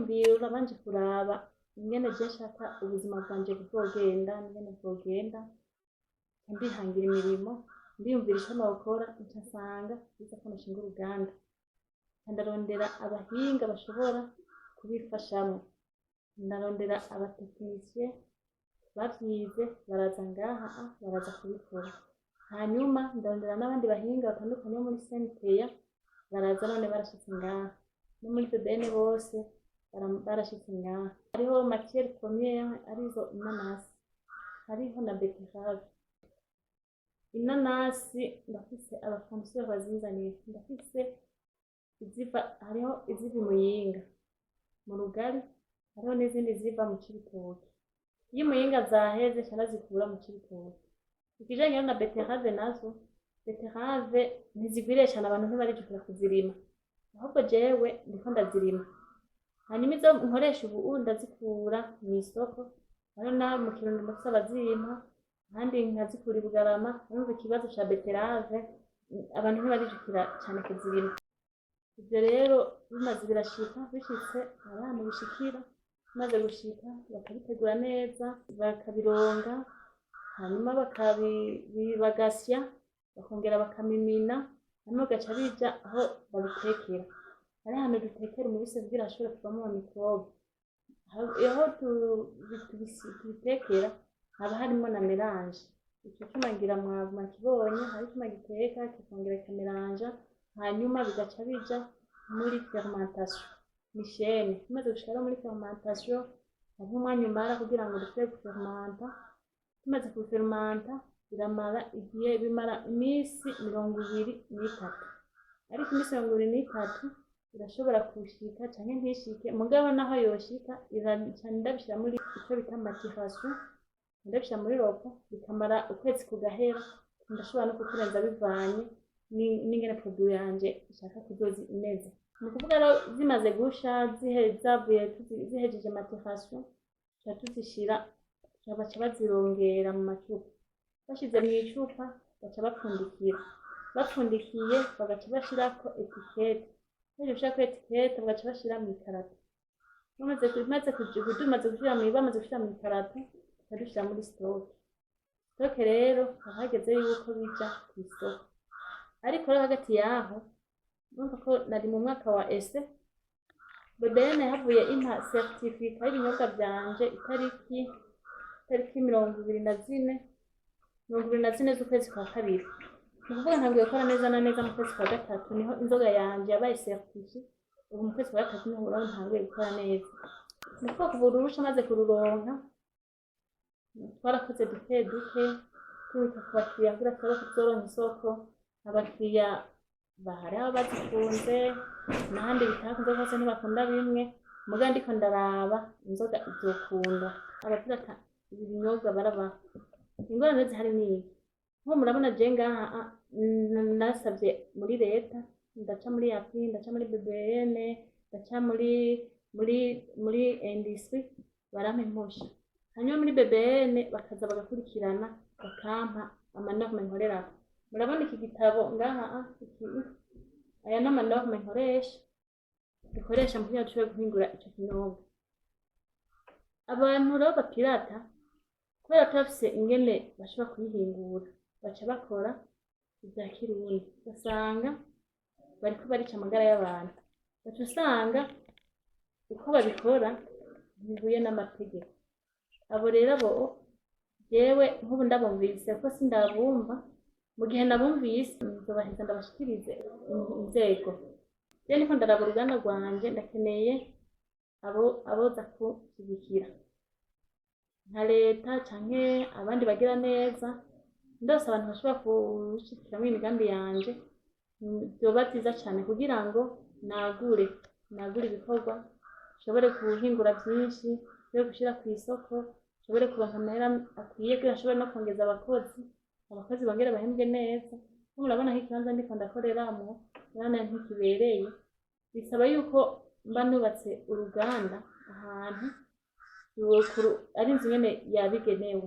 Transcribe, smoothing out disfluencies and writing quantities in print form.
Kwiyumvira urabanje kuraba ingene je nshaka ubuzima bwanje buzogenda, n'ingene bwogenda. Ndihangira imirimo, ndiyumvira ico nokora, nca nsanga vyiza ko noshinga uruganda. Nca ndarondera abahinga bashobora kubifashamwo, ndarondera aba techniciens bavyize, baraza ngaha, baraza kubikora. Hanyuma ndarondera n'abandi bahinga batandukanye bo muri CNTA, baraza. None barashitse ngaha, no muri BBN bose barashitse ngaha. Hariho matière première, arizo inanasi, hariho na betterave. Inanasi ndafise aba fournisseurs bazinzanira, ndafise iziva, hariho iziva i Muyinga mu Rugari, hariho n'izindi ziva mu Cibitoke. Iyo i Muyinga zaheze, nca ndazikura mu Cibitoke. Ikijanye rero na betterave nazo, betterave ntizigwiriye cane, abantu ntibarijukira kuzirima, ahubwo jewe ndiko ndazirima. Hanyuma izo nkoresha ubu ndazikura mw'isoko, hariho na mu Kirundo ndafise abazimpa, ahandi nkazikura i Bugarama. Urumva ikibazo ca betterave, abantu ntibarijukira cane kuzirima. Ivyo rero bimaze birashika, bishitse hari ahantu bishikira, bimaze gushika bakabitegura neza, bakabironga, hanyuma bagasya, bakongera bakamimina, hanyuma bigaca bija aho babitekera. Hari ahantu dutekera umubisi kugira hashobore kuvamwo ama microbes. Aho tubitekera haba harimwo na mélange. Ico cuma ngira mwakibonye, hari icuma giteka kikongera kikameranja, hanyuma bigaca bija muri fermentation. Ni chaîne. Bimaze gushika rero muri fermentation, hariho umwanya umara kugira ngo dushobore gufermanta. Tumaze kufermanta, biramara igihe, bimara imisi 23. Ariko imisi 23 irashobora kushika canke ntishike, mugabo naho yoshika nca ndabishira muri ico bita maturation, ndabishira muri robot, bikamara ukwezi kugahera. Ndashobora no kukurenza bivanye n'ingene produit yanje ishaka kuzoza imeze. Ni ukuvuga rero zimaze gusha, zavuye zihejeje maturation, tuca tuzishira, baca bazirongera mu macupa. Bashize mw'icupa, baca bapfundikira. Bapfundikiye, bagaca bashirako étiquette. Bahejeje gushirako étiquette, bagaca bashira mw'ikarato. Bamaze gushira mw'ikarato, tuca dushira muri stock. Stock rero haba hageze yuko bija kw'isoko. Ariko rero hagati yaho, urumva ko nari mu mwaka wa essai, BBN yahavuye impa certificat y'ibinyobwa vyanje itariki 24, 24 z'ukwezi kwa kabiri. Ni ukuvuga ntanguye gukora neza na neza mu kwezi kwa gatatu, niho inzoga yanje yabaye certifiée. Ubu mu kwezi kwa gatatu niho rero ntanguye gukora neza. Ni ukuvuga kuva uruhusha maze kururonka, twarakoze duke duke, tubika ku bakiriya kugira turabe ko tuzoronka isoko. Abakiriya hariho abazikunze n'ahandi bitakunze, hose ntibakunda bimwe. Muga ndiko ndaraba inzoga izokundwa, abapirata ibi binyobwa barabaho. Ingorane zihari ni iki? Nko murabona je ngaha, nasavye muri leta, ndaca muri API, ndaca muri BBN, ndaca muri industrie, barampa impusha. Hanyuma muri BBN bakaza bagakurikirana, bakampa ama normes nkorerako. Murabona iki gitabo ngaha, iki, aya ni ama normes nkoresha, dukoresha mu kugira dushobore guhingura ico kinyobwa. Abantu rero bapirata, kubera bataba ingene bashobora kuyihingura, baca bakora ivya kirundi, ugasanga bariko barica amagara y'abantu. Ugaca usanga uko babikora ntibihuye n'amategeko. Abo rero, abo jewe nk'ubu ndabumvise ko sindabumva, mu gihe nabumvise nzobaheza ndabashikirize inzego. Je niko ndaraba uruganda rwanje, ndakeneye abo aboza kunshyigikira nka leta canke abandi bagira neza. Ndose abantu bashobora gushigikiramwo imigambi yanje, vyoba vyiza cane kugira ngo nagure ibikorwa, nshobore guhingura vyinshi, nshobore gushira kw'isoko, nshobore kuronka amahera akwiye kugira nshobore no kwongeza abakozi, abakozi bongere bahembwe neza. Nko murabona nk'ikibanza ndiko ndakoreramwo, urabona ntikibereye, bisaba yuko mba nubatse uruganda ahantu ari inzu nyene yabigenewe.